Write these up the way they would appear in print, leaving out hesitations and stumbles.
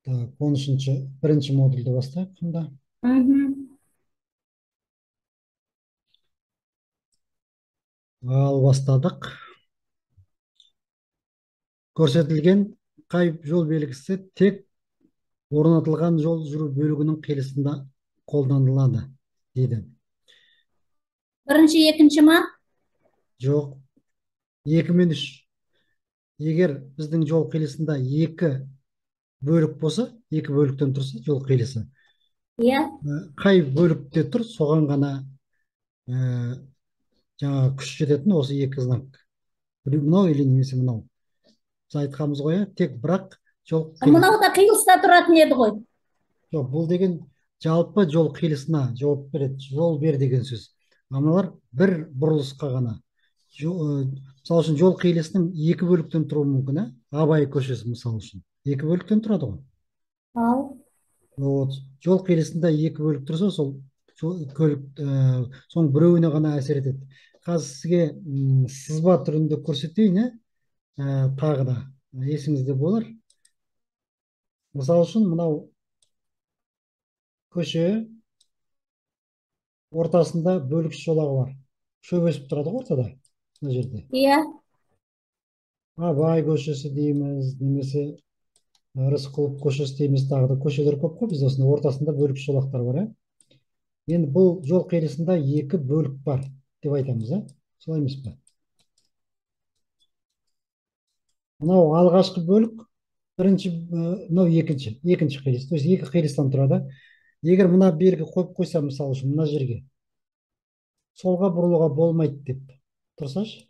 Так, 13-, бірінші модульді бастайық сонда. Ал бастадық. Көрсетілген қай жол белгісі тек орнатылған жол жүру бөлігінің қиылысында қолданылады дейді. Бірінші, екінші ма? Жоқ. 2 мен 3. Егер біздің жол қиылысында екі бөлік болса, екі бөліктен тұрса жол қиылысы. Иә. Қай бөлікте тұр, соған ғана жаңағы күш жететін осы екі знак. Мынау или немесе мынау. Біз айтқанбыз ғой, тек бірақ жол қиылысы. Мынау да қиылыста тұратын еді ғой. Жоқ, бұл деген жалпы жол қиылысына жауап береді, жол бер деген сөз. Мыналар бір бұрылысқа ғана. Мысалы үшін жол қиылысының екі бөліктен тұруы мүмкін, ә? Абай көшесі мысалы үшін. Екі бөліктен тұрады ғой. Ал. Вот, жол қиылысында екі бөлік тұрса, сол көлік, соның біреуіне ғана әсер етеді. Қазір сізге сызба түрінде көрсетейін, ә? Тағы да есіңізде болар. Мысалы үшін мынау көше ортасында бөлік жолағы бар. Шөп өсіп тұрады ғой ортада, мына жерде. Иә. Абай көшесі дейміз, немесе Рысқұлов көшесі дейміз, тағы да көшелер көп қой бізде, осындай ортасында бөлік жолақтар бар, ә? Енді бұл жол қиылысында екі бөлік бар деп айтамыз, ә? Солай емес пе? Мынау алғашқы бөлік, бірінші, мынау екінші, екінші қиылыс. То есть екі қиылыстан тұрады. Егер мына белгі қойып қойса, мысалы үшін мына жерге солға бұрылуға болмайды деп тұрсашы.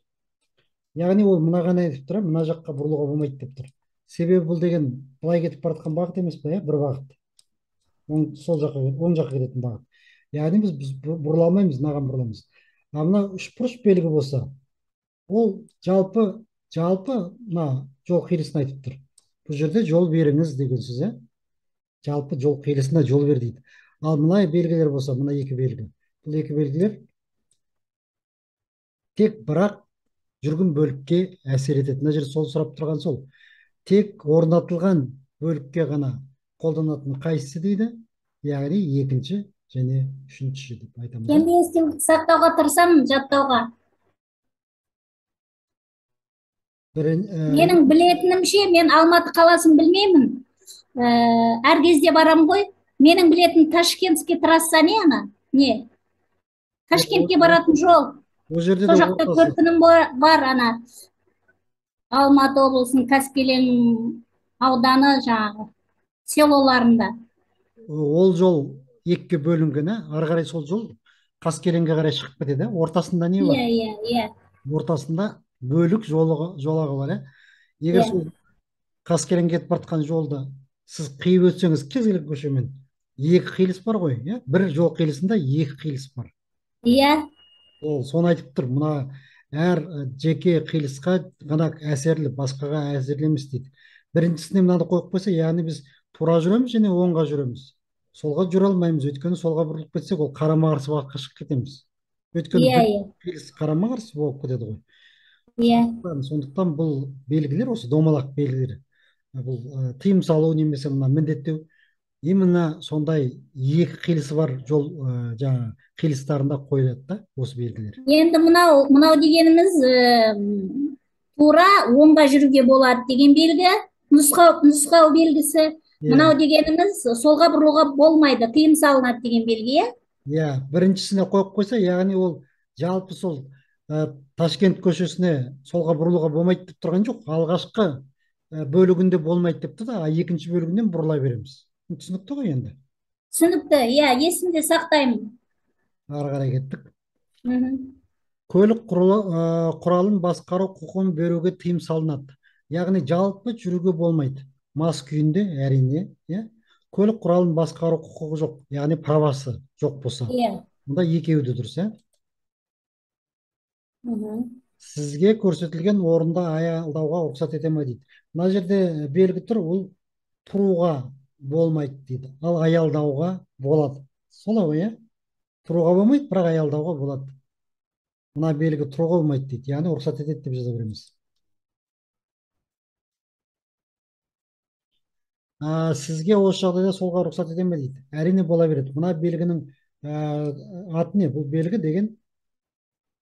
Яғни ол мынаған айтып тұр, мына жаққа бұрылуға болмайды деп тұр. Себебі бұл деген былай кетіп бара жатқан бағыт емес пе, бір бағыт. Оң, сол жаққа, оң жаққа кететін бағыт. Яғни біз бұрыла алмаймыз, мынаған бұрыламыз. А мына үшбұрыш белгі болса, ол жалпы мына жол қиылысын айтып тұр. Бұл жерде жол беріңіз деген сөз, ә? Жалпы жол қиылысына жол бер дейді. Ал мына белгілер болса, мына екі белгі. Бұл екі белгілер тек бірақ жүргін бөлікке әсер етеді. Мына жерде сол сұрап тұрған сол. Тек орнатылған бөлікке ғана қолданатын қайсысы дейді? Яғни екінші және үшінші деп айтамыз. Енді есте сақтауға тырысамын, жаттауға. Менің білетінімше, мен Алматы қаласын білмеймін. Әр кезде барам ғой. Менің білетін Ташкентский трасса не ана? Не? Ташкентке баратын жол. Ол жерде сол жақта төркінім бар ана. Алматы облысының Қаскелең ауданы жаңағы селоларында. Ол жол екіге бөлінген, ары қарай сол жол Қаскелеңге қарай шығып кетеді. Ортасында не бар? Иә, иә. Ортасында бөлік жолағы бар, ә? Егер сол Қаскелеңге кетіп бара жатқан жолды сіз қиып өтсеңіз, кез келген көшемен екі қиылыс бар ғой, иә? Бір жол қиылысында екі қиылыс бар. Иә. Ол соны айтып тұр. Мына әр жеке қиылысқа ғана әсерлі, басқаға әсерлі емес дейді. Біріншісіне мынаны қойып қойса, яғни біз тура жүреміз және оңға жүреміз. Солға жүре алмаймыз, өйткені солға бұрылып кетсек, ол қарама-қарсы бағытқа шығып кетеміз. Өйткені қиылыс қарама-қарсы болып кетеді ғой. Иә. Сондықтан бұл белгілер, осы домалақ белгілер, бұл тыйым салу немесе мына міндеттеу, именно сондай екі қиылысы бар жол жаңа қиылыстарында қойылады да осы белгілер. Енді мынау дегеніміз тура оңға жүруге болады деген белгі, нұсқау белгісі. Мынау дегеніміз солға бұрылуға болмайды, тыйым салынады деген белгі, иә? Иә, біріншісіне қойып қойса, яғни ол жалпы сол Ташкент көшесіне солға бұрылуға болмайды деп тұрған жоқ, алғашқы бөлігінде болмайды деп тұр да, екінші бөлігінен бұрыла береміз. Түсінікті ғой енді? Түсінікті, иә, есімде сақтаймын. Ары қарай кеттік. Көлік құралын басқару құқығын беруге тыйым салынады. Яғни жалпы жүруге болмайды. Мас күйінде әрине, иә? Көлік құралын басқару құқығы жоқ, яғни правасы жоқ болса. Иә. Мұнда екеуі де дұрыс, иә? Сізге көрсетілген орында аялдауға рұқсат ете ме дейді. Мына жерде белгі тұр, ол тұруға болмайды дейді. Ал аялдауға болады. Солай ғой, иә? Тұруға болмайды, бірақ аялдауға болады. Мына белгі тұруға болмайды дейді. Яғни рұқсат етеді деп жаза береміз. Сізге осы жағдайда солға рұқсат ете ме дейді. Әрине, бола береді. Мына белгінің аты не? Бұл белгі деген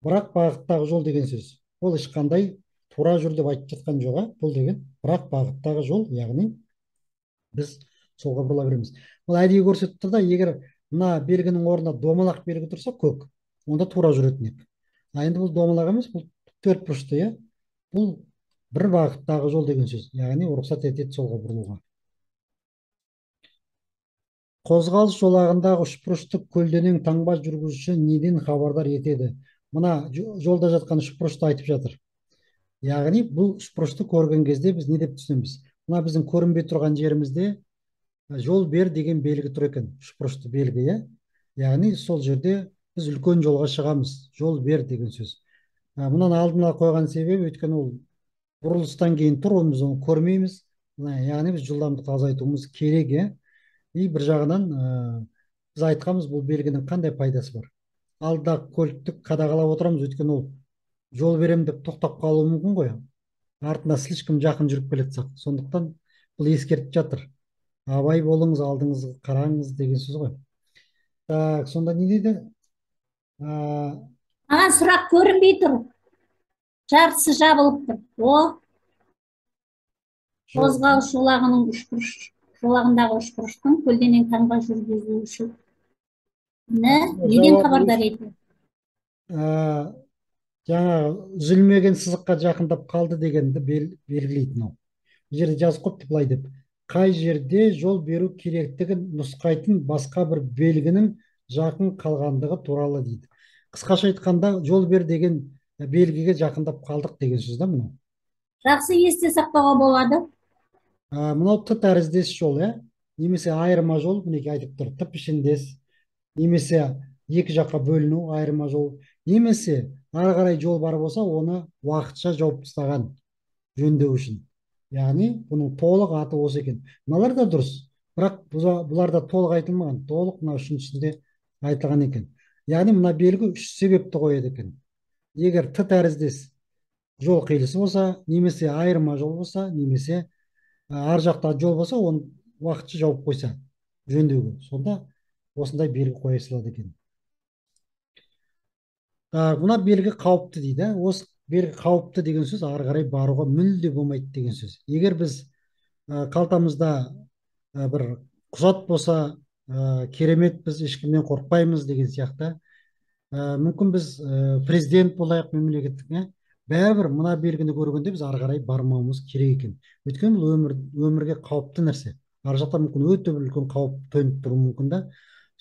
бірақ бағыттағы жол деген сөз. Ол ешқандай тура жүр деп айтып жатқан жоқ, а? Бұл деген бірақ бағыттағы жол, яғни біз солға бұрыла береміз. Бұл әдейі көрсетіп тұр да, егер мына белгінің орнында домалақ белгі тұрса, көк, онда тура жүретін еді. А енді бұл домалақ емес, бұл төрт бұрышты, иә? Бұл бір бағыттағы жол деген сөз, яғни рұқсат етеді солға бұрылуға. Қозғалыс жолағындағы үшбұрышты көлденең таңба жүргізуші неден хабардар етеді? Мына жолда жатқан үшбұрышты айтып жатыр. Яғни бұл үшбұрышты көрген кезде біз не деп түсінеміз? Мына біздің көрінбей тұрған жерімізде жол бер деген белгі тұр екен, үшбұрышты белгі, иә? Яғни сол жерде біз үлкен жолға шығамыз, жол бер деген сөз. Мынаны алдына қойған себебі, өйткені ол бұрылыстан кейін тұр, оны біз оны көрмейміз. Яғни біз жылдамдықты азайтуымыз керек, иә? И бір жағынан біз айтқанбыз, бұл белгінің қандай пайдасы бар? Алдағы көлікті қадағалап отырамыз, өйткені ол жол берем деп тоқтап қалуы мүмкін ғой. Артына слишком жақын жүріп келе жатсақ. Сондықтан бұл ескертіп жатыр. Абай болыңыз, алдыңызға қараңыз деген сөз ғой. Так, сонда не дейді? Маған сұрақ көрінбей тұр. Жартысы жабылып тұр. О, қозғалыс жолағының үшбұрыш жолағындағы үшбұрыштың көлденең таңба жүргізушіні неден хабардар етеді? Жаңа үзілмеген сызыққа жақындап қалды дегенді белгілейді мынау. Бұл жерде жазып қойыпты былай деп. Қай жерде жол беру керектігін нұсқайтын басқа бір белгінің жақын қалғандығы туралы дейді. Қысқаша айтқанда, жол бер деген белгіге жақындап қалдық деген сөз да мынау. Жақсы, есте сақтауға болады. Мынау Т тәріздес жол, иә? Немесе айырма жол, мінекей айтып тұр, Т пішіндес, немесе екі жаққа бөліну айырма жол, немесе ары қарай жол бар болса, оны уақытша жауып тастаған жөндеу үшін. Яғни бұның толық аты осы екен. Мыналар да дұрыс, бірақ бұлар да толық айтылмаған, толық мына үшіншісінде айтылған екен. Яғни мына белгі үш себепті қояды екен. Егер Т тәріздес жол қиылысы болса, немесе айырма жол болса, немесе ар жақта жол болса, оны уақытша жауып қойса жөндеуге, сонда осындай белгі қоя салады екен. Так, мына белгі қауіпті дейді. Осы белгі қауіпті деген сөз ары қарай баруға мүлде болмайды деген сөз. Егер біз қалтамызда бір құжат болса, керемет, біз ешкімнен қорықпаймыз деген сияқты. Мүмкін біз президент болайық мемлекеттік, ә? Бәрібір мына белгіні көргенде біз ары қарай бармауымыз керек екен. Өйткені бұл өмірге қауіпті нәрсе. Ар жақта мүмкін өте бір үлкен қауіп төніп тұруы мүмкін да.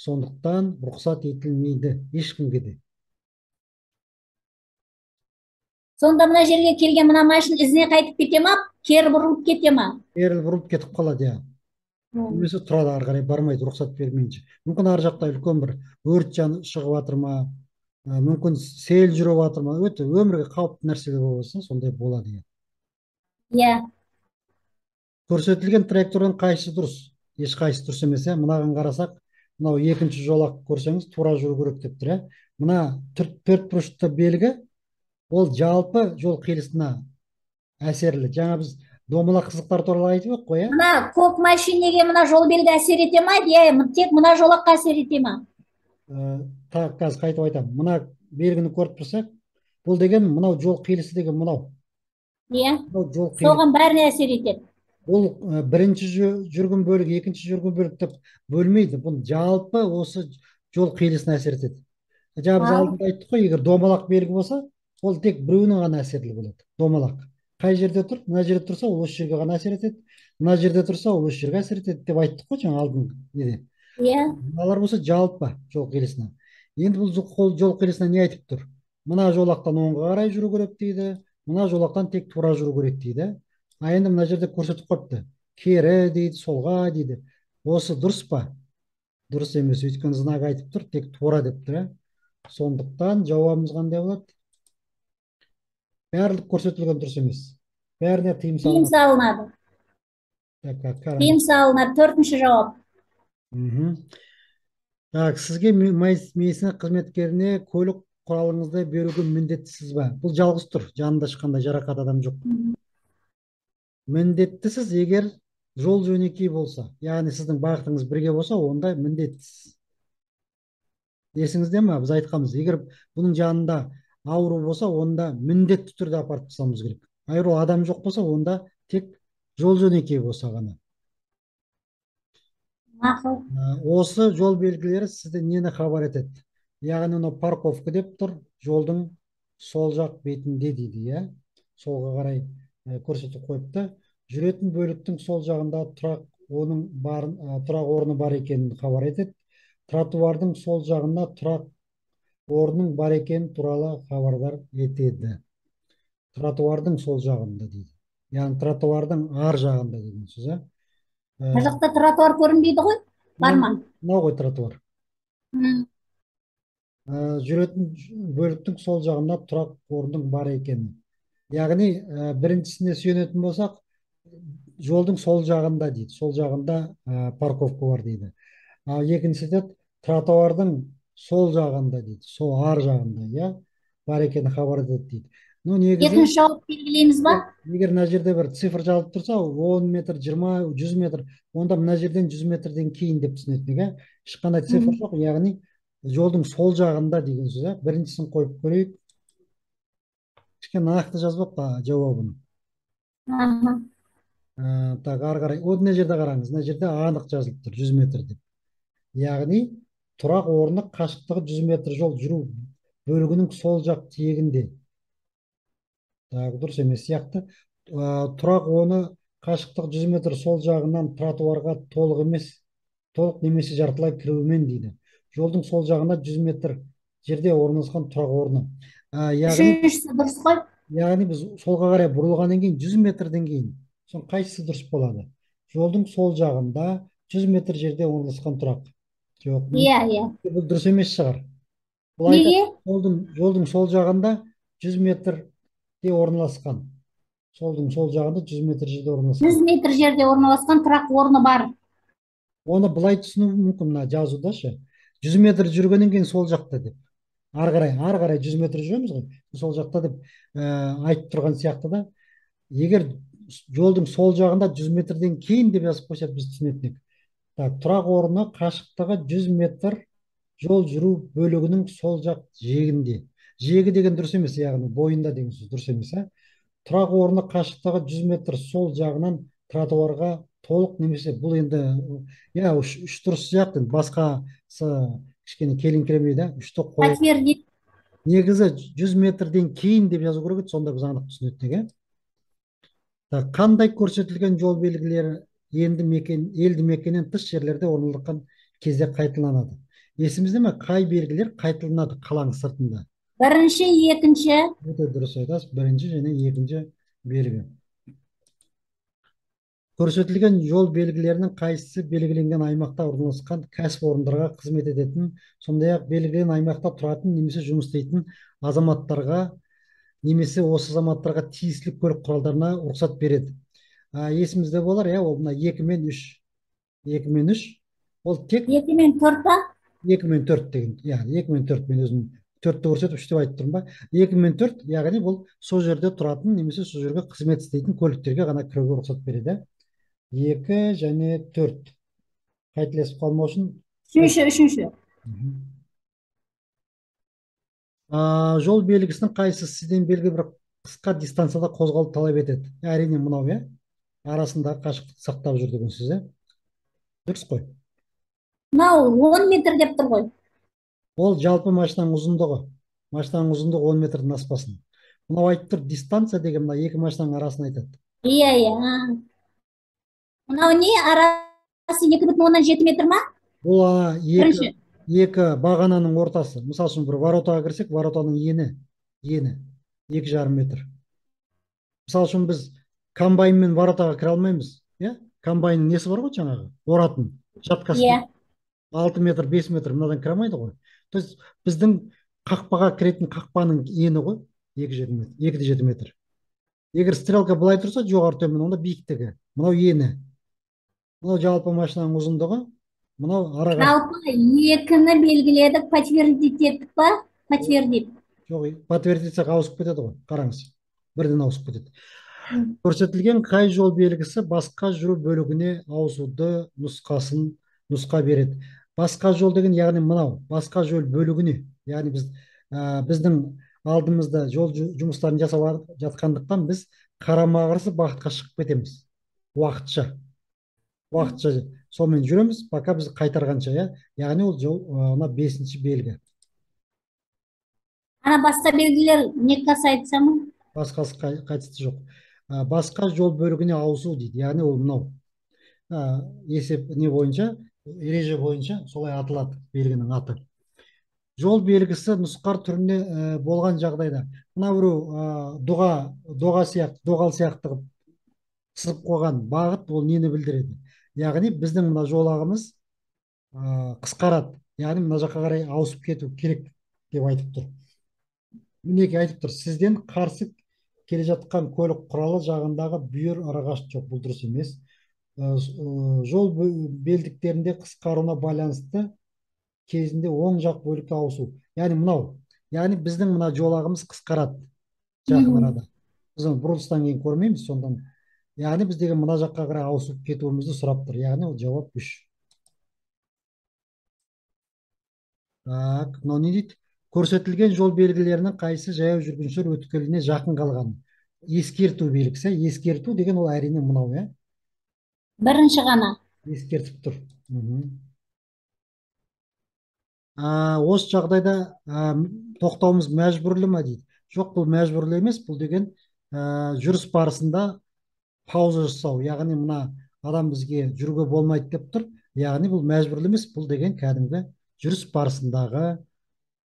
Сондықтан рұқсат етілмейді ешкімге де. Сонда мына жерге келген мына машина ізіне қайтып кете ма, кері бұрылып кете ма? Кері бұрылып кетіп қалады, иә. Немесе тұрады, ары қарай бармайды, рұқсат бермейінше. Мүмкін ар жақта үлкен бір өрт шығып жатыр ма, мүмкін сел жүріп жатыр ма, өте өмірге қауіпті нәрселер болса, сондай болады, иә. Иә. Көрсетілген траекторияның қайсысы дұрыс? Ешқайсысы дұрыс емес, иә. Мынаған қарасақ, мынау екінші жолақ көрсеңіз, тура жүру керек деп тұр, иә. Мына төрт бұрышты белгі, ол жалпы жол қиылысына әсерлі. Жаңа біз домалақ сызықтар туралы айтып едік қой, иә? Мына көк машинеге мына жол белгі әсер ете ма? Иә, тек мына жолаққа әсер ете ма? Так, қазір қайтып айтамын. Мына белгіні көріп тұрсақ, бұл деген мынау жол қиылысы деген мынау. Иә. Мынау жол қиылысы. Соған бәріне әсер етеді. Бұл бірінші жүргін бөлік, екінші жүргін бөлік деп бөлмейді. Бұл жалпы осы жол қиылысына әсер етеді. Жаңа біз алдында айттық қой, егер домалақ белгі болса, ол тек біреуіне ғана әсерлі болады. Домалақ. Қай жерде тұр? Мына жерде тұрса, ол осы жерге ғана әсер етеді. Мына жерде тұрса, ол осы жерге әсер етеді деп айттық қой жаңа алдын неде. Иә. Мыналар болса жалпы жол қиылысына. Енді бұл жол қиылысына не айтып тұр? Мына жолақтан оңға қарай жүру керек дейді, мына жолақтан тек тура жүру керек дейді. А енді мына жерде көрсетіп қойыпты. Кері дейді, солға дейді. Осы дұрыс па? Дұрыс емес, өйткені знак айтып тұр, тек тура деп тұр, ә? Сондықтан жауабымыз қандай болады? Барлық көрсетілген дұрыс емес. Бәріне тыйым Тыйым салынады. салынады. Так, так, қараңыз. Тыйым салынады. Төртінші жауап. Так, сізге медицина қызметкеріне көлік құралыңызды беруге міндеттісіз бе? Бұл жалғыз тұр, жанында ешқандай жарақат адам жоқ. Міндеттісіз, егер Жол жөнекей болса, яғни сіздің бағытыңыз бірге болса, онда міндеттісіз. Есіңізде ме? Біз айтқанбыз, егер бұның жанында ауру болса, онда міндетті түрде апарып тастауымыз керек. Егер ол адам жоқ болса, онда тек жол жөнекей болса ғана. Мақұл. Осы жол белгілері сізді нені хабар етеді? Яғни мынау парковка деп тұр, жолдың сол жақ бетінде дейді, иә? Солға қарай көрсетіп қойыпты. Жүретін бөліктің сол жағында тұрақ оның бар, тұрақ орны бар екенін хабар етеді. Тротуардың сол жағында тұрақ орнының бар екенін туралы хабардар етеді. Тротуардың сол жағында дейді. Яғни тротуардың ар жағында деген сөз, ә? Мына жақта тротуар көрінбейді ғой? Бар ма? Мынау ғой тротуар. Жүретін бөліктің сол жағында тұрақ орнының бар екені. Яғни біріншісіне сүйенетін болсақ, жолдың сол жағында дейді. Сол жағында парковка бар дейді. Ал екіншісі айтады, тротуардың сол жағында дейді. Сол ар жағында, иә, бар екенін хабар етеді дейді. Ну, негізі Екінші жауап белгілейміз ба? Егер мына жерде бір цифр жазылып тұрса, 10 метр, 20, 100 метр, онда мына жерден 100 метрден кейін деп түсінетін, иә? Ешқандай цифр жоқ, яғни жолдың сол жағында деген сөз, иә? Біріншісін қойып көрейік. Кішкене нақты жазбапты жауабын. Так, ары қарай. О, мына жерде қараңыз, мына жерде анық жазылып тұр, 100 метр деп. Яғни тұрақ орны қашықтығы 100 метр жол жүру бөлігінің сол жақ тиегінде. Так, дұрыс емес сияқты. Тұрақ орны қашықтығы 100 метр сол жағынан тротуарға толық емес, толық немесе жартылай кірумен дейді. Жолдың сол жағында 100 метр жерде орналасқан тұрақ орны. Үшіншісі дұрыс қой. Яғни біз солға қарай бұрылғаннан кейін 100 метрден кейін, соның қайсысы дұрыс болады? Жолдың сол жағында 100 метр жерде орналасқан тұрақ. Жоқ, Иә, иә. бұл дұрыс емес шығар. Бұл айтады, Неге? жолдың сол жағында 100 метрде орналасқан. Жолдың сол жағында 100 метр жерде орналасқан. 100 метр жерде орналасқан тұрақ орны бар. Оны былай түсіну мүмкін мына жазуда ше. 100 метр жүргеннен кейін сол жақта деп. Ары қарай, ары қарай 100 метр жүреміз ғой. Сол жақта деп айтып тұрған сияқты да. Егер жолдың сол жағында 100 метрден кейін деп жазып қойса, біз түсінетін едік. Так, тұрақ орны қашықтығы 100 метр жол жүру бөлігінің сол жақ жиегінде. Жиегі деген дұрыс емес, яғни бойында деген сөз дұрыс емес, ә? Тұрақ орны қашықтығы 100 метр сол жағынан тротуарға толық немесе бұл енді, иә, үш дұрыс сияқты, енді басқасы кішкене келіңкіремейді, ә? Үшті қой. Подтвердить. Негізі 100 метрден кейін деп жазу керек еді, сонда біз анық түсінетін едік, ә? Так, қандай көрсетілген жол белгілері елді мекеннен тыс жерлерде орналасқан кезде қайталанады? Есімізде ме, қай белгілер қайталанады қаланың сыртында? Бірінші, екінші. Өте дұрыс айтасыз, бірінші және екінші белгі. Көрсетілген жол белгілерінің қайсысы белгіленген аймақта орналасқан кәсіпорындарға қызмет ететін, сондай-ақ белгіленген аймақта тұратын немесе жұмыс істейтін азаматтарға немесе осы азаматтарға тиесілі көлік құралдарына рұқсат береді? Есімізде болар, иә, ол мына екі мен үш. Екі мен үш. Ол тек Екі мен төрт па? Екі мен төрт деген, иә, екі мен төрт, мен өзім төртті көрсетіп үш деп айтып тұрмын ба? Екі мен төрт, яғни бұл сол жерде тұратын немесе сол жерге қызмет істейтін көліктерге ғана кіруге рұқсат береді. 2 және 4. Қателесіп қалмау үшін. Үшінші, үшінші. Жол белгісінің қайсысы сізден белгілі бір қысқа дистанцияда қозғалу талап етеді? Әрине мынау, иә? Арасындағы қашықтықты сақтап жүр деген сөз, иә? Дұрыс қой. Мынау 10 метр деп тұр ғой. Ол жалпы машинаның ұзындығы. Машинаның ұзындығы 10 метрден аспасын. Мынау айтып тұр, дистанция деген мына екі машинаның арасын айтады. Иә, иә. Мынау не? Арасы екі бүтін оннан жеті метр ма? Бұл, Бірінші. екі бағананың ортасы. Мысал үшін бір воротаға кірсек, воротаның ені екі жарым метр. Мысал үшін біз комбайнмен воротаға кіре алмаймыз, иә? Комбайнның несі бар ғой жаңағы? Оратын, жаткасы. Иә. 6 метр, 5 метр мынадан кіре алмайды ғой. То есть біздің қақпаға кіретін қақпаның ені ғой, екі жеті метр, екі де жеті метр. Егер стрелка былай тұрса, жоғары төмен, онда биіктігі. Мынау ені. Мынау жалпы машинаның ұзындығы, мынау араға. Жалпы екіні белгіледік, подтвердить еттік па? Подтвердить. Жоқ, подтвердить етсек ауысып кетеді ғой. Қараңыз. Бірден ауысып кетеді. Көрсетілген қай жол белгісі басқа жүру бөлігіне ауысуды нұсқасын нұсқа береді? Басқа жол деген, яғни мынау басқа жол бөлігіне, яғни біз біздің алдымызда жол жұмыстарын жасап жатқандықтан, біз қарама қарсы бағытқа шығып кетеміз уақытша. Уақытша сонымен жүреміз, пока біз қайтарғанша, иә. Яғни ол жол, мына бесінші белгі. Ана басқа белгілер не касается ма? Басқасы қатысы жоқ. Басқа жол бөлігіне ауысу дейді, яғни ол мынау. Есеп не бойынша, ереже бойынша солай аталады белгінің аты. Жол белгісі нұсқар түрінде болған жағдайда, мына біреу доға сияқты, доғал сияқты қылып сызып қойған бағыт, ол нені білдіреді? Яғни біздің мына жолағымыз қысқарады, яғни мына жаққа қарай ауысып кету керек деп айтып тұр. Мінекей, айтып тұр: сізден қарсы келе жатқан көлік құралы жағындағы бүйір арағаш жоқ, бұл дұрыс емес. Жол белдіктерінде қысқаруына байланысты кезінде оң жақ бөлікке ауысу, яғни мынау, яғни біздің мына жолағымыз қысқарады жақын арада, біз оны бұрылыстан кейін көрмейміз. Сондан, яғни біз деген мына жаққа қарай ауысып кетуімізді сұрап тұр, яғни ол жауап 3. Так, мынау не дейді? Көрсетілген жол белгілерінің қайсысы жаяу жүргіншілер өткеліне жақын қалған ескерту белгісі? Ескерту деген ол, әрине, мынау, иә. Бірінші ғана. Ескертіп тұр. Осы жағдайда тоқтауымыз мәжбүрлі ма дейді. Жоқ, бұл мәжбүрлі емес, бұл деген жүріс барысында пауза жасау, яғни мына адам бізге жүруге болмайды деп тұр, яғни бұл мәжбүрлі емес, бұл деген кәдімгі жүріс барысындағы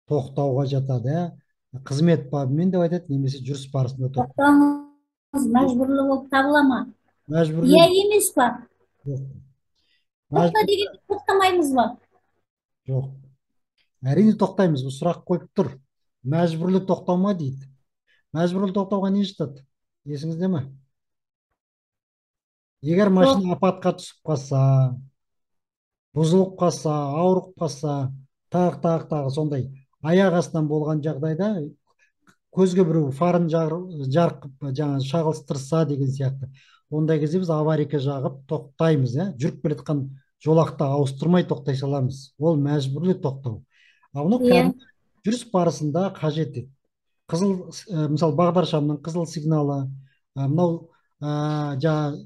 тоқтауға жатады, ә? Қызмет бабымен деп айтады, немесе жүріс барысында тоқтау. Тоқтауыңыз мәжбүрлі болып табыла ма? Мәжбүрлі. Иә, емес па? Жоқ. Тоқта дегенде тоқтамаймыз ба? Жоқ. Әрине, тоқтаймыз, бұл сұрақ қойып тұр. Мәжбүрлі тоқтау ма дейді. Мәжбүрлі тоқтауға не жатады? Есіңізде ме? Егер машина апатқа түсіп қалса, бұзылып қалса, ауырып қалса, тағы тағы тағы сондай аяқ астынан болған жағдайда, көзге біреу фарын жарқ жаңа шағылыстырса деген сияқты. Ондай кезде біз аварийка жағып тоқтаймыз, иә? Жүріп келе жатқан жолақты ауыстырмай тоқтай саламыз. Ол мәжбүрлі тоқтау. Ал мынау кәдімгі жүріс барысында қажет еді. Қызыл, мысалы, бағдаршамның қызыл сигналы, мынау, жаңа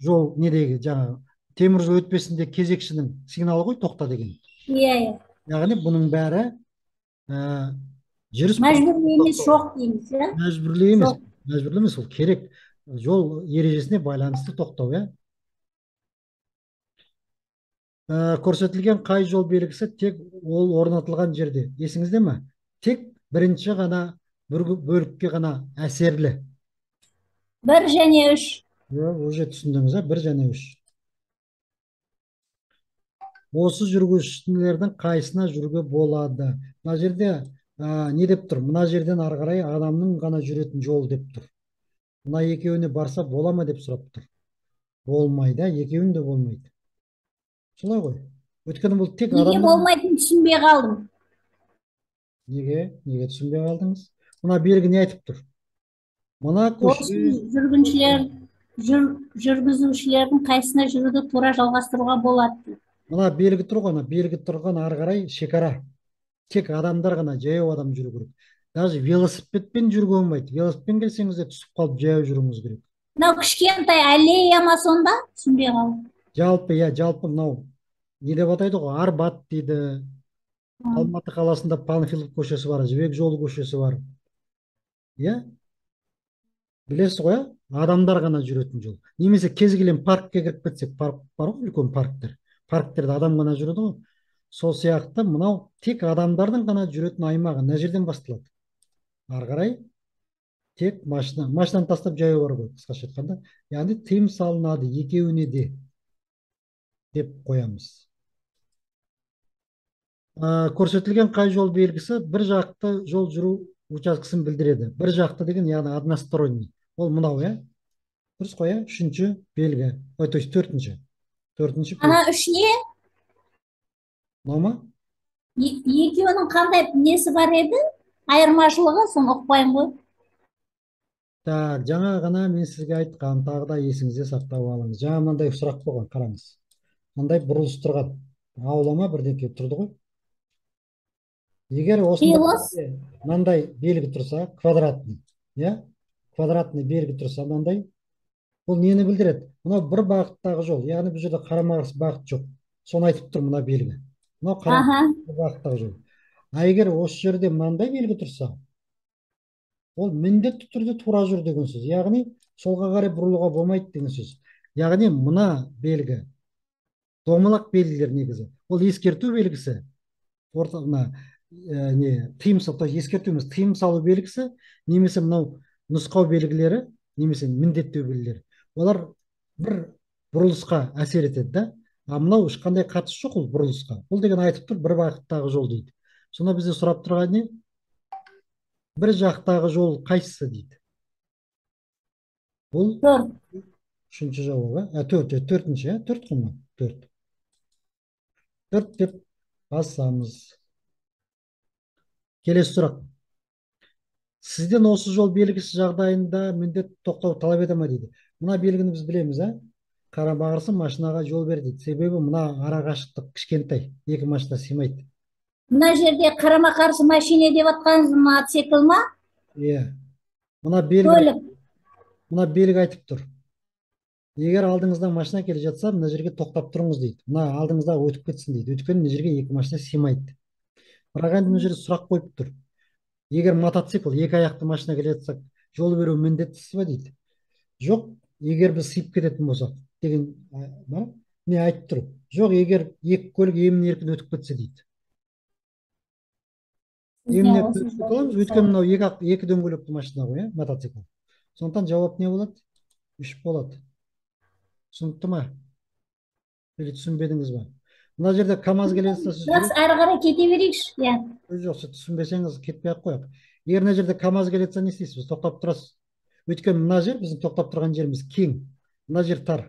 жол недегі, жаңа темір жол өтпесінде кезекшінің сигналы ғой, тоқта деген. Иә, иә. Яғни бұның бәрі жүріс Мәжбүрлі емес, жоқ дейміз, иә? Мәжбүрлі емес. Мәжбүрлі емес, ол керек. Жол ережесіне байланысты тоқтау, иә. Көрсетілген қай жол белгісі тек ол орнатылған жерде? Есіңізде ме? Тек бірінші ғана бөлікке ғана әсерлі. 1 және 3. Иә, уже түсіндіңіз, ә? 1 және 3. Осы жүргізушілердің қайсысына жүруге болады? Мына жерде не деп тұр? Мына жерден ары қарай адамның ғана жүретін жолы деп тұр. Мына екеуіне барса бола ма деп сұрап тұр. Болмайды, екеуіне де болмайды. Солай ғой. Өйткені бұл тек Неге адамның болмайтынын түсінбей қалдым. Неге? Неге түсінбей қалдыңыз? Мына белгі не айтып тұр? Мына көше Осы жүргізушілердің қайсысына жүруді тура жалғастыруға болады? Мына белгі тұр ғой, мына белгі тұрған ары қарай шекара. Тек адамдар ғана, жаяу адам жүру керек. Даже велосипедпен жүруге болмайды. Велосипедпен келсеңіз де түсіп қалып жаяу жүруіңіз керек. Мынау кішкентай аллея ма сонда? Түсінбей қалдым. Жалпы, иә, жалпы мынау не деп атайды ғой? Арбат дейді. Алматы қаласында Панфилов көшесі бар, Жібек жолы көшесі бар. Иә? Білесіз ғой, иә? Адамдар ғана жүретін жол. Немесе кез келген паркке кіріп кетсек, парк бар ғой, үлкен парктер. Парктерде адам ғана жүреді ғой. Сол сияқты мынау тек адамдардың ғана жүретін аймағы мына жерден басталады. Ары қарай тек машинаны тастап жаяу бару керек, қысқаша айтқанда. Яғни тыйым салынады екеуіне де деп қоямыз. Көрсетілген қай жол белгісі бір жақты жол жүру учаскесін білдіреді? Бір жақты деген, яғни односторонний. Ол мынау, иә? Дұрыс қой, иә? Үшінші белгі. Ой, то есть төртінші. Төртінші белгі. Ана үш не? Мынау ма? Екеуінің қандай несі бар еді? Айырмашылығы, соны ұқпаймын ғой. Так, жаңа ғана мен сізге айтқам, тағы да есіңізде сақтап алыңыз. Жаңа мынандай сұрақ болған, қараңыз. Мынандай бұрылыс тұрған, аула ма бірдеңке тұрды ғой. Егер осындай мынандай белгі тұрса, квадратный, иә? Квадратный белгі тұрса мынандай, бұл нені білдіреді? Мынау бір бағыттағы жол, яғни бұл жерде қарама-қарсы бағыт жоқ. Соны айтып тұр мына белгі. Мынау қарама-қарсы бағыттағы жол. А егер осы жерде мынандай белгі тұрса, ол міндетті түрде тура жүр деген сөз. Яғни солға қарай бұрылуға болмайды деген сөз. Яғни мына белгі домалақ белгілер негізі. Ол ескерту белгісі. Орта мына не тыйым салу, ескерту емес, тыйым салу белгісі, немесе мынау нұсқау белгілері, немесе міндеттеу белгілері. Олар бір бұрылысқа әсер етеді да. А мынау ешқандай қатысы жоқ ол бұрылысқа. Бұл деген айтып тұр бір бағыттағы жол дейді. Сонда бізде сұрап тұрған не? Бір жақтағы жол қайсысы дейді. Бұл 4. Үшінші жауап, ә? Төрт, төртінші, ә? Төрт қой мынау. Төрт. Төрт деп басамыз. Келесі сұрақ. Сізден осы жол белгісі жағдайында міндетті тоқтау талап ете ме дейді. Мына белгіні біз білеміз, ә? Қарама-қарсы машинаға жол бер дейді. Себебі мына ара қашықтық кішкентай, екі машина сыймайды. Мына жерде қарама-қарсы машина деп атқаныңыз мотоцикл ма? Иә. Мына белгі, көлік. Мына белгі айтып тұр. Егер алдыңыздан машина келе жатса, мына жерге тоқтап тұрыңыз дейді. Мына алдыңызда өтіп кетсін дейді. Өйткені мына жерге екі машина сыймайды. Бірақ енді мына жерде сұрақ қойып тұр. Егер мотоцикл, екі аяқты машина келе жатса, жол беру міндеттісіз ба дейді. Жоқ, егер біз сыйып кететін болсақ деген бар. Не айтып тұр? Жоқ, егер екі көлік емін еркін өтіп кетсе дейді. Емін еркін өтіп кете аламыз, өйткені мынау екі дөңгелекті машина ғой, ә, мотоцикл. Сондықтан жауап не болады? 3 болады. Түсінікті ма? Или түсінбедіңіз ба? Мына жерде КАМАЗ келе жатса, сіз Жақсы, әрі қарай кете берейікші, иә. Жоқ, сіз түсінбесеңіз кетпей ақ қояйық. Егер мына жерде КАМАЗ келе жатса, не істейсіз? Тоқтап тұрасыз. Өйткені мына жер біздің тоқтап тұрған жеріміз кең. Мына жер тар.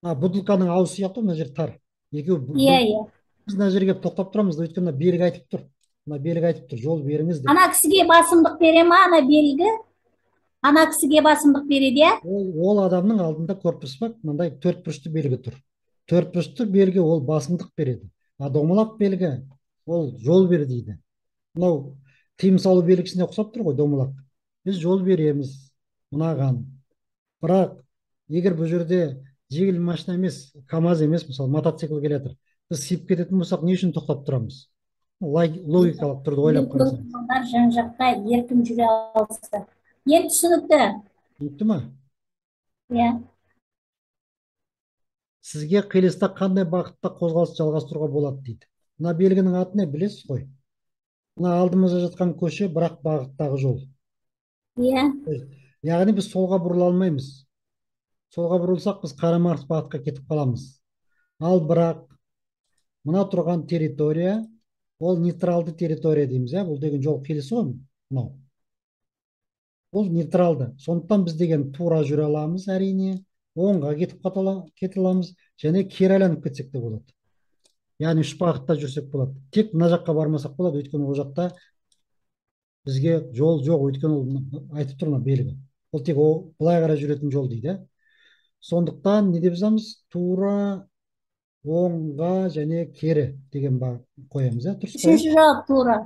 Бутылканың аузы сияқты мына жер тар. Екеуі Иә, иә. Біз мына жерге келіп тоқтап тұрамыз, өйткені мына белгі айтып тұр. Мына белгі айтып тұр, жол беріңіз деп. Ана кісіге басымдық бере ма, ана белгі? Ана кісіге басымдық береді, иә? Ол адамның алдында көріп тұрсыз ба, мынандай төрт бұрышты белгі тұр. Төрт бұрышты белгі ол басымдық береді. А домалақ белгі ол жол бер дейді. Мынау тыйым салу белгісіне ұқсап тұр ғой домалақ. Біз жол береміз мынаған. Бірақ егер бұл жерде жеңіл машина емес, КАМАЗ емес, мысалы мотоцикл келе жатыр. Біз сыйып кететін болсақ, не үшін тоқтап тұрамыз? Логикалық түрде ойлап қарасаңыз. Жан-жақта еркін жүре алса. Енді түсінікті. Түсінікті ма? Иә. Сізге қиылыста қандай бағытта қозғалыс жалғастыруға болады дейді. Мына белгінің аты не білесіз ғой? Мына алдымызда жатқан көше бірақ бағыттағы жол. Иә. Яғни біз солға бұрыла алмаймыз. Солға бұрылсақ біз қарама-қарсы бағытқа кетіп қаламыз. Ал бірақ мына тұрған территория ол нейтралды территория дейміз, иә? Бұл деген жол қиылысы ғой мынау. Бұл нейтралды. Сондықтан біз деген тура жүре аламыз әрине, оңға кетіп кете аламыз және кері айланып кетсек те болады. Яғни үш бағытта жүрсек болады. Тек мына жаққа бармасақ болады, өйткені ол жақта бізге жол жоқ, өйткені ол айтып тұр мына белгі. Ол тек ол былай қарай жүретін жол дейді. Сондықтан не деп жазамыз? Тура, оңға және кері деген бағыт қоямыз, иә? Дұрыс қой? Үшінші жауап тура.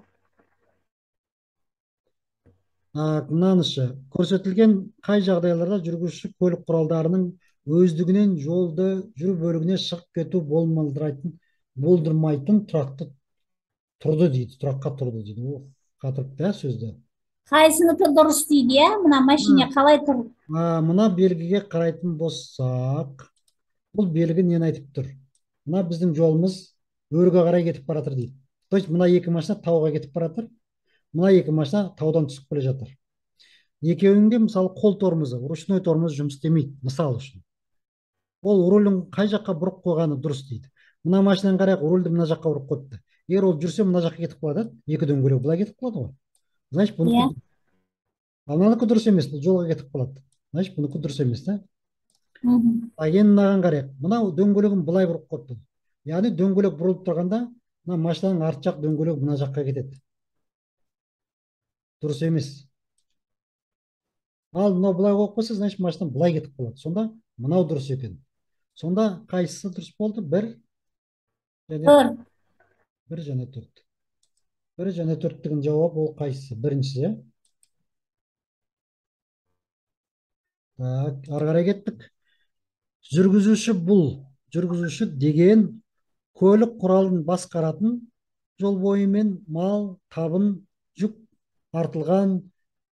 Мынанышы, көрсетілген қай жағдайларда жүргізуші көлік құралдарының өздігінен жолды жүру бөлігіне шығып кету болдырмайтын тұрақты тұрды дейді, тұраққа тұрды дейді. О, қатырыпты, ә, сөзді. Қайсынікі дұрыс дейді, иә? Мына машина қалай тұр? Мына белгіге қарайтын болсақ, бұл белгі нені айтып тұр? Мына біздің жолымыз өрге қарай кетіп бара жатыр дейді. То есть мына екі машина тауға кетіп бара жатыр. Мына екі машина таудан түсіп келе жатыр. Екеуінің де мысалы қол тормозы, ручной тормоз жұмыс істемейді, мысал үшін. Ол рулін қай жаққа бұрып қойғаны дұрыс дейді. Мына машинаны қарайық, рульді мына жаққа бұрып қойыпты. Егер ол жүрсе мына жаққа кетіп қалады, екі дөңгелек былай кетіп қалады ғой. Значит, бұнікі Ал мынанікі дұрыс емес, бұл жолға кетіп қалады. Значит, бұнікі дұрыс емес, да? А енді мынаған қарайық. Мынау дөңгелегін былай бұрып қойыпты. Яғни дөңгелек бұрылып тұрғанда мына машинаның арт жақ дөңгелегі мына жаққа кетеді. Дұрыс емес. Ал мынау былай қойып қойса, значит машина былай кетіп қалады. Сонда мынау дұрыс екен. Сонда қайсысы дұрыс болды? 1 және 4. 1 және 4. 1 және 4 деген жауап ол қайсысы? Біріншісі. Так, ары қарай кеттік. Жүргізуші бұл. Жүргізуші деген көлік құралын басқаратын, жол бойымен мал, табын, жүк артылған,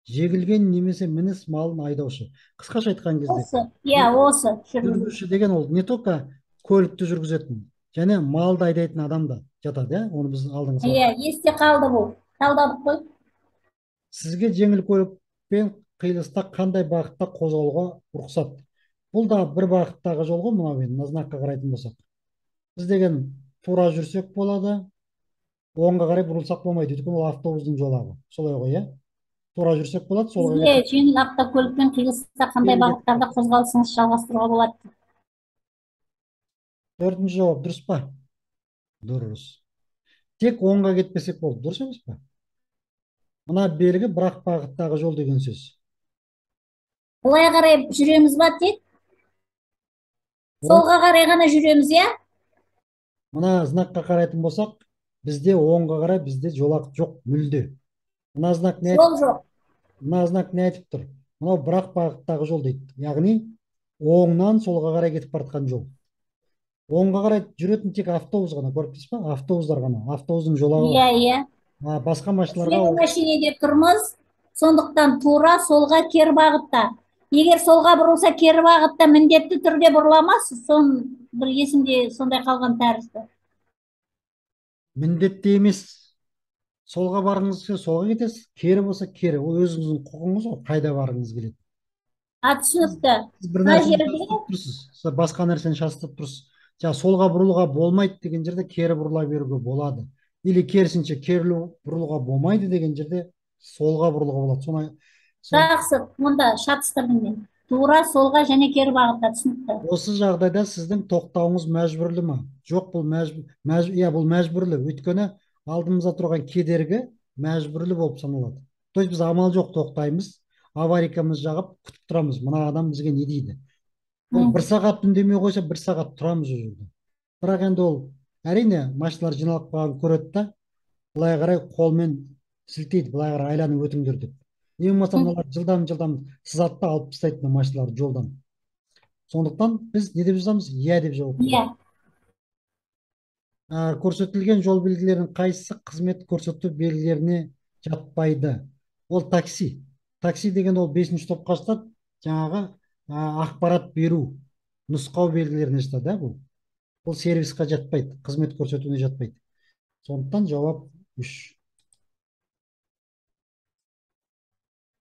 жегілген немесе мініс малын айдаушы. Қысқаша айтқан кезде, Осы, иә, осы жүргізуші деген ол не только көлікті жүргізетін, және малды айдайтын адам да жатады, иә? Оны біз алдыңғы Иә, есте қалды бұл. Талдадық қой. Сізге жеңіл көлікпен қиылыста қандай бағытта қозғалуға рұқсат? Бұл да бір бағыттағы жол ғой, мынау енді, мына знакқа қарайтын болсақ. Біз деген тура жүрсек болады, оңға қарай бұрылсақ болмайды, өйткені ол автобустың жолағы. Солай ғой, иә? Тура жүрсек болады, солға Сізге жеңіл автокөлікпен қиылыста қандай бағыттарда қозғалысыңызды жалғастыруға болады? Төртінші жауап дұрыс па? Дұрыс. Тек оңға кетпесек болды, дұрыс емес па? Мына белгі бір-ақ бағыттағы жол деген сөз. Былай қарай жүреміз ба тек? Солға қарай ғана жүреміз, иә? Мына знакқа қарайтын болсақ, бізде оңға қарай бізде жолақ жоқ мүлде. Мына знак не Жол жоқ. Мына знак не айтып тұр? Мынау бір-ақ бағыттағы жол дейді. Яғни оңнан солға қарай кетіп бара жатқан жол. Оңға қарай жүретін тек автобус ғана, көріп тұрсыз ба? Автобустар ғана, автобустың жолағы. Иә, иә. Басқа машиналарға Слева машине деп тұрмыз. Сондықтан тура солға кері бағытта. Егер солға бұрылса, кері бағытта міндетті түрде бұрыламасыз. Сон бір есімде сондай қалған тәрізді. Міндетті емес. Солға барғыңыз келсе, солға кетесіз, кері болса кері. Ол өзіңіздің құқығыңыз ғой, қайда барғыңыз келеді. Түсінікті. Сіз бір нәрсені шатастырып тұрсыз, сіз басқа нәрсені шатастырып тұрсыз. Жаңа солға бұрылуға болмайды деген жерде кері бұрыла беруге болады. Или керісінше кері бұрылуға болмайды деген жерде солға бұрылуға болады. Жақсы, онда шатыстырдым мен. Тура солға және кері бағытта, түсінікті. Осы жағдайда сіздің тоқтауыңыз мәжбүрлі ма? Жоқ, бұл бұл мәжбүрлі. Өйткені алдымызда тұрған кедергі мәжбүрлі болып саналады. То есть біз амал жоқ тоқтаймыз, аварийкамызды жағып күтіп тұрамыз. Мына адам бізге не дейді? Ол бір сағат үндемей қойса, бір сағат тұрамыз ол жерде. Бірақ енді ол әрине машиналар жиналып қалғанын көреді да, былай қарай қолмен сілтейді, былай қарай айланып өтіңдер деп. Не болмаса мыналар жылдам-жылдам сызады да алып тастайды мына машиналарды жолдан. Сондықтан біз не деп жазамыз? Иә деп жауап береміз. Иә. Көрсетілген жол белгілерінің қайсысы қызмет көрсету белгілеріне жатпайды? Ол такси. Такси деген ол 5-ші топқа жатады, жаңағы ақпарат беру, нұсқау белгілеріне жатады, бұл. Бұл сервисқа жатпайды, қызмет көрсетуіне жатпайды. Сондықтан жауап 3.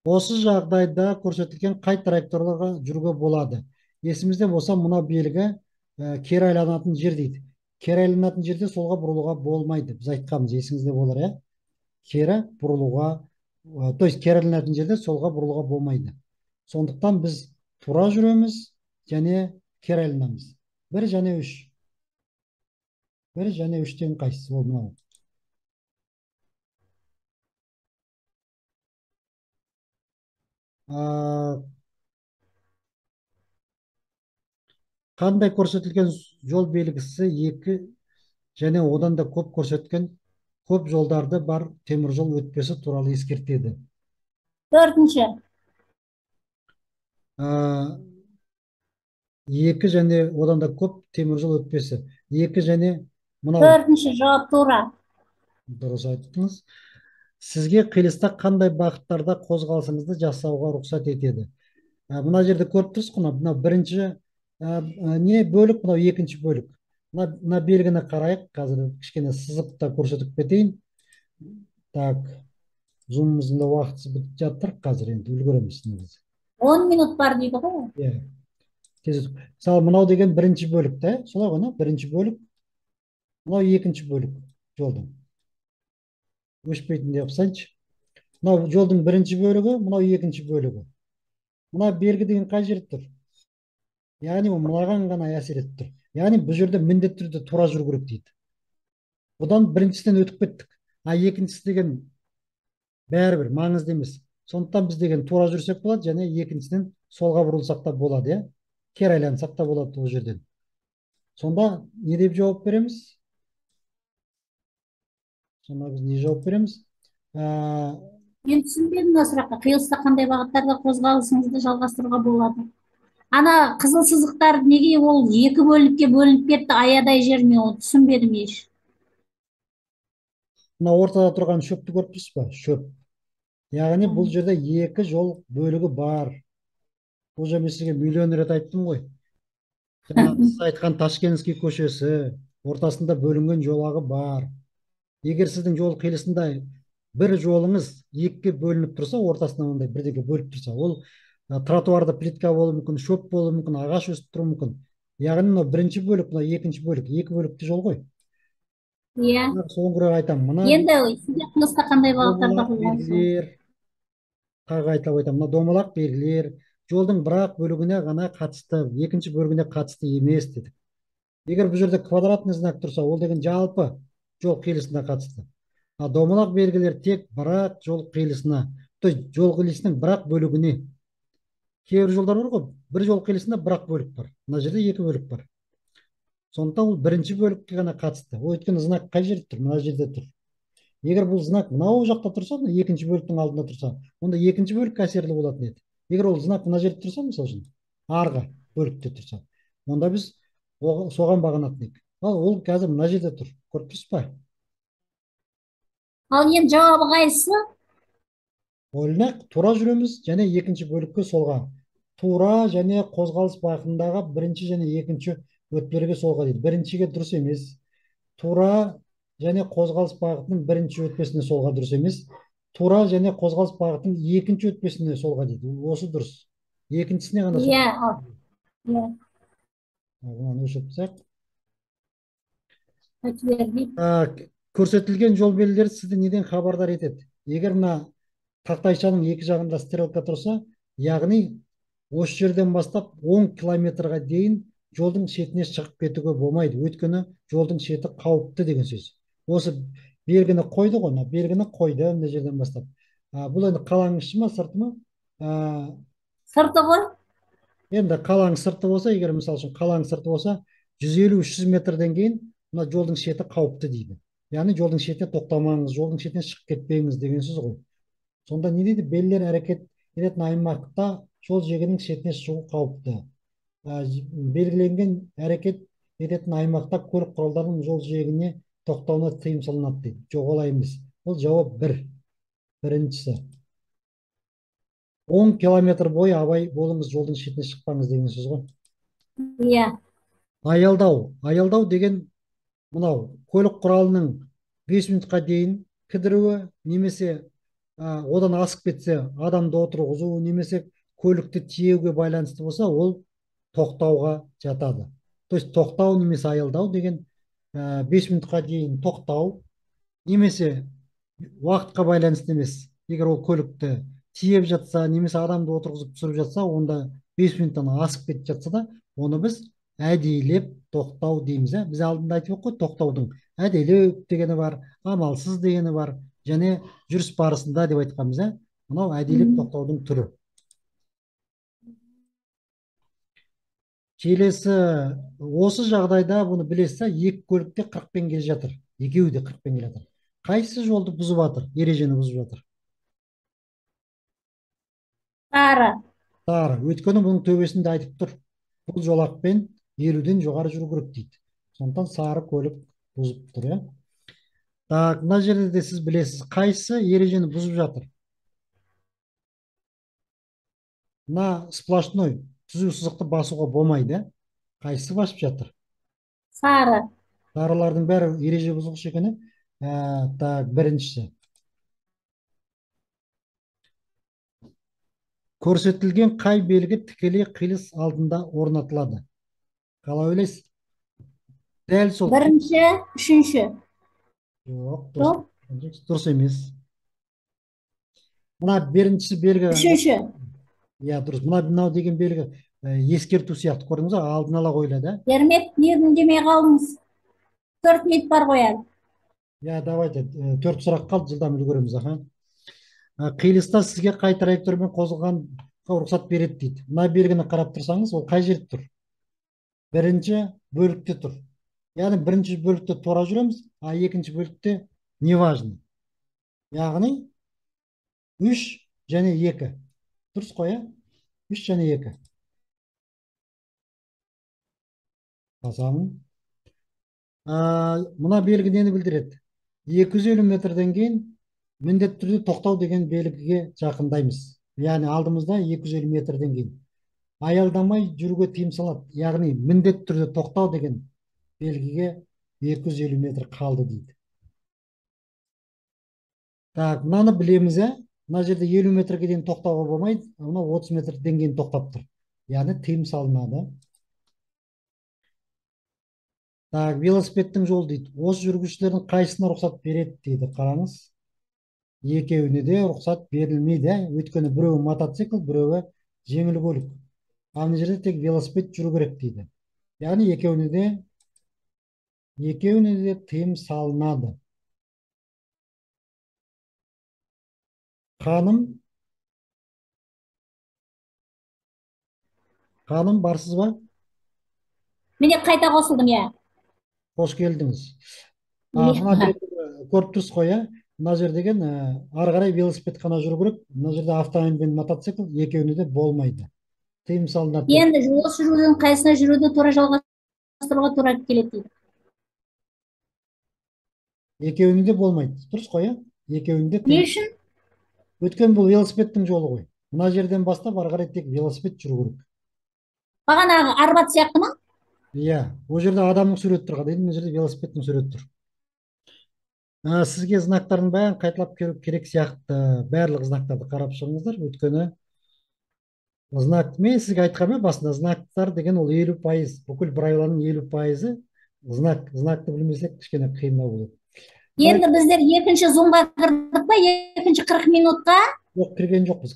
Осы жағдайда көрсетілген қай траекторияға жүруге болады? Есімізде болса, мына белгі кері айланатын жер дейді. Кері айланатын жерде солға бұрылуға болмайды. Біз айтқанбыз, есіңізде болар, иә? Кері бұрылуға, то есть кері айланатын жерде солға бұрылуға болмайды. Сондықтан біз тура жүреміз және кері айланамыз. 1 және 3. 1 және 3-тен қайсысы ол мынау? Қандай көрсетілген жол белгісі 2 және одан да көп көрсеткен көп жолдарды бар темір жол өтпесі туралы ескертеді? 4-ші. 2 және одан да көп темір жол өтпесі. 2 және мынау. 4-ші жауап тура. Дұрыс айттыңыз. Сізге қиылыста қандай бағыттарда қозғалысыңызды жасауға рұқсат етеді? Мына жерде көріп тұрсыз ғой, мына бірінші не бөлік, мынау екінші бөлік. Мына белгіні қарайық, қазір кішкене сызып та көрсетіп кетейін. Так, зумымыздың да уақытысы бітіп жатыр, қазір енді үлгереміз негізі. 10 минут бар дейді ғой. Иә. Тез өтіп. Мысалы, мынау деген бірінші бөлік та, солай ғой, бірінші бөлік. Мынау екінші бөлік жолдың. Өшпейтін деп қойсайыншы. Мынау жолдың бірінші бөлігі, мынау екінші бөлігі. Мына белгі деген қай жерде тұр? Яғни ол мынаған ғана әсер етіп тұр. Яғни бұл жерде міндетті түрде тура жүру керек дейді. Бұдан біріншісінен өтіп кеттік. А екіншісі деген Бәрібір маңызды емес. Сондықтан біз деген тура жүрсек болады, және екіншіден солға бұрылсақ та болады, иә? Кері айлансақ та болады ол жерден. Сонда не деп жауап береміз? Сонда біз не жауап береміз? Мен түсінбедім мына сұраққа. Қиылыста қандай бағыттарда қозғалысыңызды жалғастыруға болады? Ана қызыл сызықтар неге ол екі бөлікке бөлініп кетті, аядай жер, мен оны түсінбедім еш. Мына ортада тұрған шөпті көріп тұрсыз ба? Шөп. Яғни бұл жерде екі жол бөлігі бар. Бұл жерде мен сізге миллион рет айттым ғой. Жаңа сіз айтқан Ташкентский көшесі ортасында бөлінген жолағы бар. Егер сіздің жол қиылысында бір жолыңыз екіге бөлініп тұрса, ортасынан мындай бірдеңе бөліп тұрса, ол тротуарда плитка болуы мүмкін, шөп болуы мүмкін, ағаш өсіп тұруы мүмкін. Яғни мынау бірінші бөлік, мынау екінші бөлік, екі бөлікті жол ғой. Иә. Соңғы рет айтамын, мына енді сізде қиылыста қандай бағыттарда белгілер, тағы айтып айтамын, мына домалақ белгілер жолдың бір-ақ бөлігіне ғана қатысты, екінші бөлігіне қатысты емес дедік. Егер бұл жерде квадратный знак тұрса, ол деген жалпы жол қиылысына қатысты. А домалақ белгілер тек бір-ақ жол қиылысына, то есть жол қиылысының бір-ақ бөлігіне. Кейбір жолдар бар ғой, бір жол қиылысында бір-ақ бөлік бар. Мына жерде екі бөлік бар. Сондықтан ол бірінші бөлікке ғана қатысты. Ол өйткені знак қай жерде тұр? Мына жерде тұр. Егер бұл знак мынау жақта тұрса, мына екінші бөліктің алдында тұрса, онда екінші бөлік әсерлі болатын еді. Егер ол знак мына жерде тұрса, мысалы үшін, арғы бөлікте тұрса, онда біз соған бағынатын едік. Ал ол қазір мына жерде тұр. Көріп тұрсыз ба? Ал енді жауабы қайсысы? Ойланақ, тура жүреміз және екінші бөлікке солға. Тура және қозғалыс бағытындағы бірінші және екінші өтпелерге солға дейді. Біріншіге дұрыс емес. Тура және қозғалыс бағытының бірінші өтпесіне солға дұрыс емес. Тура және қозғалыс бағытының екінші өтпесіне солға дейді. Осы дұрыс. Екіншісіне ғана солға. Иә. Мынаны өшіріп тастайық. Көрсетілген жол белгілері сізді неден хабардар етеді? Егер мына тақтайшаның екі жағында стрелка тұрса, яғни осы жерден бастап 10 километрға дейін жолдың шетіне шығып кетуге болмайды. Өйткені жолдың шеті қауіпті деген сөз. Осы белгіні қойды ғой, мына белгіні қойды мына жерден бастап. Бұл енді қаланың іші ма, сырты ма? Сырты ғой. Енді қаланың сырты болса, егер мысалы үшін қаланың сырты болса, 150-300 метрден кейін мына жолдың шеті қауіпті дейді. Яғни жолдың шетіне тоқтамаңыз, жолдың шетіне шығып кетпеңіз деген сөз ғой. Сонда не дейді? Белгілер әрекет ететін аймақта жол жиегінің шетіне шығу қауіпті. Белгіленген әрекет ететін аймақта көлік құралдарының жол жиегіне тоқтауына тыйым салынады дейді. Жоқ, олай емес. Ол жауап бір. Біріншісі. 10 километр бойы абай болыңыз, жолдың шетіне шықпаңыз деген сөз ғой. Иә. Аялдау. Аялдау деген мынау көлік құралының 5 минутқа дейін кідіруі, немесе одан асып кетсе адамды отырғызу, немесе көлікті тиеуге байланысты болса, ол тоқтауға жатады. То есть тоқтау немесе аялдау деген 5 минутқа дейін тоқтау, немесе уақытқа байланысты емес. Егер ол көлікті тиеп жатса, немесе адамды отырғызып түсіріп жатса, онда 5 минуттан асып кетіп жатса да, оны біз әдейілеп тоқтау дейміз. Біз алдында айтып қой, тоқтаудың әдейілеп дегені бар, амалсыз дегені бар, және жүріс барысында деп айтқанбыз. Мынау әдейілеп тоқтаудың түрі. Келесі, осы жағдайда бұны білесіз, екі көлікте 40-пен келе жатыр. Екеуі де 40-пен келе жатыр. Қайсы жолды бұзып жатыр, ережені бұзып жатыр? Сары. Сары. Өйткені бұның төбесінде айтып тұр. Бұл жолақпен 50-ден жоғары жүру керек дейді. Сондықтан сары көлік бұзып тұр, иә. Так, мына жерде де сіз білесіз, қайсы ережені бұзып жатыр? Мына сплошной түзу сызықты басуға болмайды. Қайсысы басып жатыр? Сары. Сарылардың бәрі ереже бұзғыш екен. Так, біріншісі. Көрсетілген қай белгі тікелей қиылыс алдында орнатылады? Қалай ойлайсыз? Дәл сол. Бірінші, үшінші. Жоқ, дұрыс емес. Мына біріншісі белгі. Үшінші. Иә, дұрыс. Мынау деген белгі ескерту сияқты, көрдіңіз ба? Алдын ала қойылады. Ермек, не үндемей қалдыңыз? 4 минут бар ғой әлі. Иә, давайте. 4 сұрақ қалды, жылдам үлгереміз, аха. Қиылыста сізге қай траекториямен қозғалғанға рұқсат береді дейді. Мына белгіні қарап тұрсаңыз, ол қай жерде тұр? Бірінші бөлікте тұр. Яғни бірінші бөлікте тура жүреміз, а екінші бөлікте неважно. Яғни 3 және 2. Дұрыс қой, ә? 3 және 2. Басамын. Мына белгі нені білдіреді? 250 метрден кейін міндетті түрде тоқтау деген белгіге жақындаймыз. Яғни алдымызда 250 метрден кейін аялдамай жүруге тыйым салады. Яғни міндетті түрде тоқтау деген белгіге 250 метр қалды дейді. Так, мынаны білеміз, ә? Мына жерде 50 метрге дейін тоқтауға болмайды, мынау 30 метрден кейін тоқтап тұр. Яғни тыйым салынады. Так, велосипедтің жолы дейді. Осы жүргізушілердің қайсысына рұқсат береді дейді. Қараңыз. Екеуіне де рұқсат берілмейді. Өйткені біреуі мотоцикл, біреуі жеңіл көлік. Ал мына жерде тек велосипед жүру керек дейді. Яғни екеуіне де тыйым салынады. Ханым, ханым, барсыз ба? Міне қайта қосылдым, иә. Қош келдіңіз. Мына көріп тұрсыз ғой, иә? Мына жер деген ары қарай велосипед қана жүру керек. Мына жерде автомобиль мен мотоцикл екеуіне де болмайды. Тыйым салынады. Енді осы жүрудің қайсысына жүруді тура жалғастыруға тура келеді дейді. Екеуіне де болмайды. Дұрыс қой, иә? Екеуіне де. Не үшін? Өйткені бұл велосипедтің жолы ғой. Мына жерден бастап ары қарай тек велосипед жүру керек. Бағанағы Арбат сияқты ма? Иә, ол жерде адамның суреті тұрған, енді мына жерде велосипедтің суреті тұр. Сізге знактардың бәрін қайталап келу керек сияқты. Барлық знактарды қарап шығыңыздар. Өйткені знак, мен сізге айтқанмын басында, знактар деген ол 50%, бүкіл правиланың 50% знак. Знакты білмесек кішкене қиындау болады. Енді біздер екінші зумға кірдік па? Екінші 40 минутқа? Жоқ, кірген жоқпыз.